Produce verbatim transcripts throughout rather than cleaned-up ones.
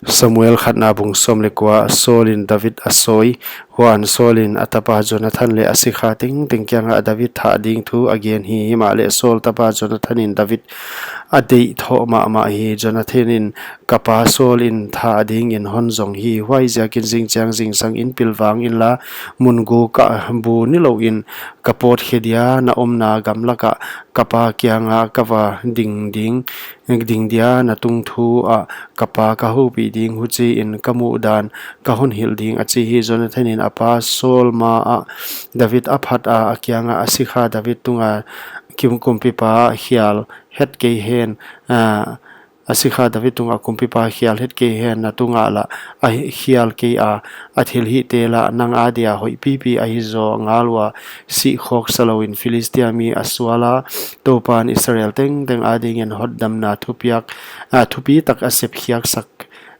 Samuel khatna bung sawm leh kua. Saul in David a sawi. Huan Saul in a tapa Jonathan leh a sikha tengteng kiangah David thah ding thu a gen hi. Himahleh Saul tapa Jonathan in David a deih thoh mahmah hi. Jonathan in, "Ka pa Saul in thah dingin hon zong hi. Huaiziakin zingchiang zingsang in pilvang inla, mun guk ah bu nilouin ka pawtkhe dia na omna gamlakah ka pa kiangah ka va ding ding, ding dia na tungthu ah ka pa ka houpih ding, huchiin ka muhdan ka hon hilh ding," a chi hi. Jonathan in a pa Saul ma ah David a phat a, a kiangah, "A sikha David tunga kim-, kumpipa khial het kei hen, ah, a sikha David tunga kumpipa khial het kei hen, na tungah lah a hi-, khial kei a, a thilhihte lah nang adia hoih pipi ahi zaw ngal ua, sih khawk sa louin Philistia mi a sual a, Toupan Israel tengteng adingin hotdamna thupiak, ah, thupitak a sepkhiaksak,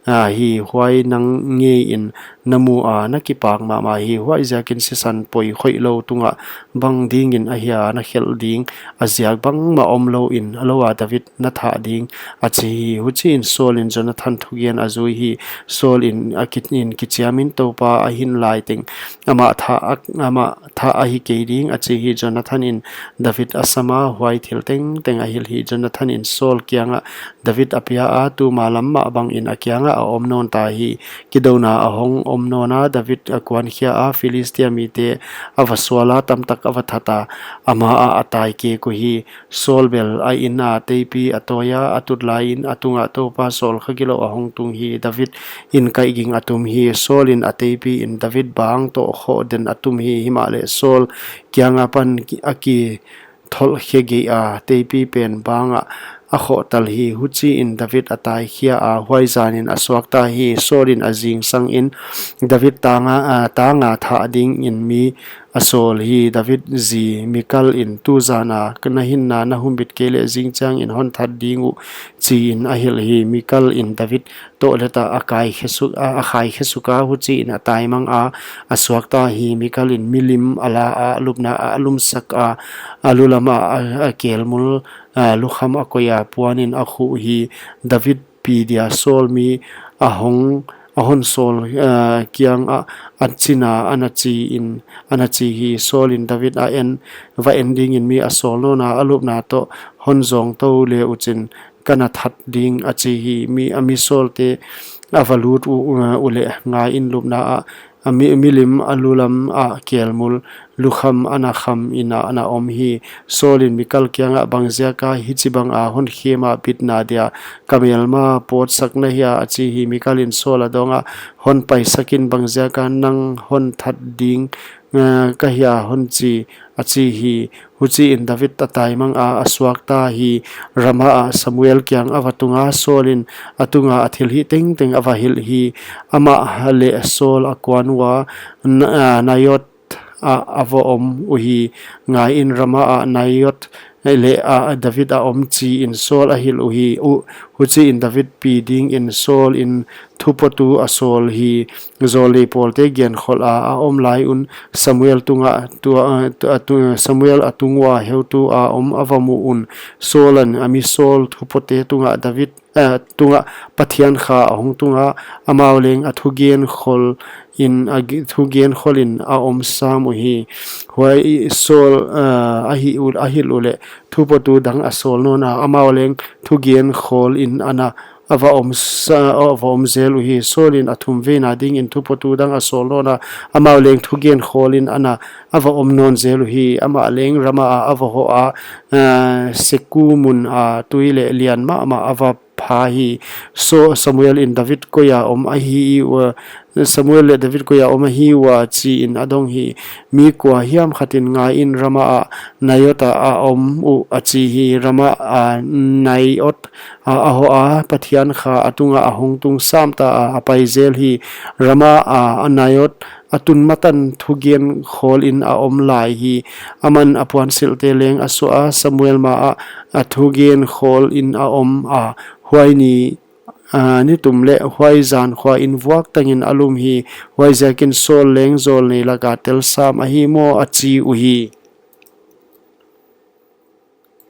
ah, hi. Huai nang ngeiin na mu a, na kipak mahmah hi. Huaiziakin sisan poi khoih lou tungah bang dingin ahia na khelh ding? A ziak bangmah omlouin a lou a David na thah ding," a chi hi. Huchiin Saul in Jonathan thugen a zui hi. Saul in a ki-, in kichiamin Toupa a hin lai teng amah thah a, amah thah ahi kei ding, a chi hi. Jonathan in David a sam a, huai thil tengteng a hilh hi. Jonathan in Saul kiangah David a pia a, tuma lam mah bangin a kiangah a om nawn ta hi. Kidouna a hong om nawn a, David a kuankhia a, Philistia mite a va sual a, tamtak a va that a, amah ah a tai kek uhi. Saul bel a inn a teipi a tawi a, a tut laiin a tungah Toupa sawlkha gilou a hong tung hi. David in kaihging a tum hi. Saul in a teipiin David bang toh khoh den a tum hi. Himahleh Saul kiang apan ki-, a kitholhkhe geih a, teipi pen bangah a khohtal hi. Huchiin David a taikhia a, huai zanin a suakta hi. Saul in a zingsangin David tanga, a, tanga thah dingin mi a sawl hi. David zi Mikal in, "Tu zana na hinna na humbit kei leh zingchiangin hon that ding uh," chiin a hilh hi. Mikal in David tohleta a kaikhe suk, a, a kaikhe suk a, huchiin a taimang a, a suakta hi. Mikal in milim a la a, a lupna ah a lumsak a, a lulam ah a, a kelmul, a, lukham a koih a, puanin a khuh hi. David pi dia Saul mi a hong, a hon sawl, a, kiangah a china ana chiin, ana chi hi. Saul in David a en, "Va en dingin mi a sawl nawn a, a lupna toh hon zawng tou le uchin ka na that ding," a chi hi. Mi, a mi sawlte a va lut u, u, uleh ngaiin lupna ah a mi, milim a lulam ah kelmul lukham ana khamin a na om hi. Saul in Mikal kiangah, "Bangziaka hichibang a hon khem a bitna dia ka melma pawtsak na hia?" a chi hi. Mikal in Saul a dawng a, "Hon paisakin, bangziaka nang hon that ding, eh, ka hia hon chi?" a chi hi. Huchiin David a taimang a, a suakta hi. Rama ah Samuel kiang a va tung a, Saul in a tunga a thilhih tengteng a va hilh hi. Amah leh Saul a kuan ua, Na-, a, Naioth ah a va om uhi. Ngaiin, Rama ah Naioth leh a David a om chiin Saul a hilh uhi. U, huchiin David pi dingin Saul in thupotu a sawl hi. Zawlnei pawlte genkhol a a om lai un Samuel tunga tua, a, tu, a, tu, Samuel a tung ua heutu a om a va mu un, Saul in a mi sawl thupote tunga David, a, tunga Pathian kha a hong tung a, amau leng a thugenkhol in a gi-, thugenkholin a om sam uhi. Huai Saul, a, a hi u, a hilh uleh thupotu dang a sawl nawn a, amau leng thugenkholin ana a va om sa, a va om zel uhi. Saul in a thumveina dingin thupotu dang a sawl nawn a, amau leng thugenkholin ana a va om nawn zel uhi. Amah leng Rama ah a va hoh a, a, Seku mun a tui leh lian mahmah a va pha hi. So, Samuel in David koia om ahi ua, Samuel leh David koia om ahi ua chiin a dong hi. Mi kua hiam khatin, Ngaiin, Rama ah Naioth ah a om uh, a chi hi. Rama ah Naioth ah a hoh a, Pathian kha a tunga a hong tung samta a, a pai zel hi. Rama ah Naioth a tun matan thugenkholin a om lai hi. Aman a puansilhte leng a suah a, Samuel ma ah a thugenkholin a om a, huai ni, a, nitum leh huai zan khuain vuaktangin a lum hi. Huaiziakin Saul leng zawlnei laka tel sam ahi maw, a chi uhi.